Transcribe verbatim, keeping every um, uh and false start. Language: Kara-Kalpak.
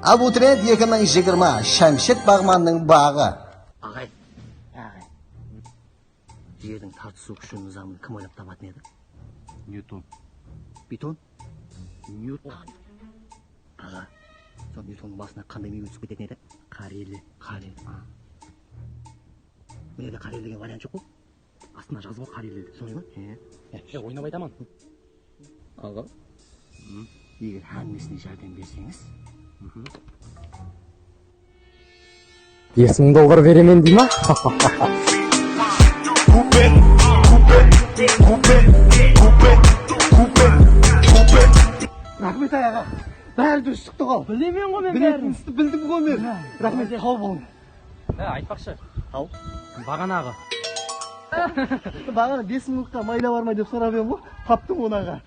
Abiturient eki mıń jigirma, Shamshet baǵmannıń baǵı. Aǵay, aǵay. Jerdiń tartısıw kúshi nızamın kim oylap tabatın edi? Nyuton. Beton? Nyuton. Aǵa, sol Nyutonnıń basına qanday miywe túsip ketetin edi? Qariyli. Qariyli. A. Mine de qariyli degen variant joq ǵoy. Astında jazıp al, qariyli dep. Solay ma? He. E, oynap aytaman. Aǵa. Eger hámmesine járdem berseńiz. Bes mıń dollar beremen dey ma? Raxmet, aǵa. Bári durıs shıqtı ǵoy. Bilemen ǵoy men bárin. Bildim ǵoy men. Raxmet, saw bolıń. Há, aytpaqshı. Haw. Baǵanaǵı. Baǵana bes mıńlıqqa mayla bar ma dep sorap edim ǵoy. Taptım onı, aǵa.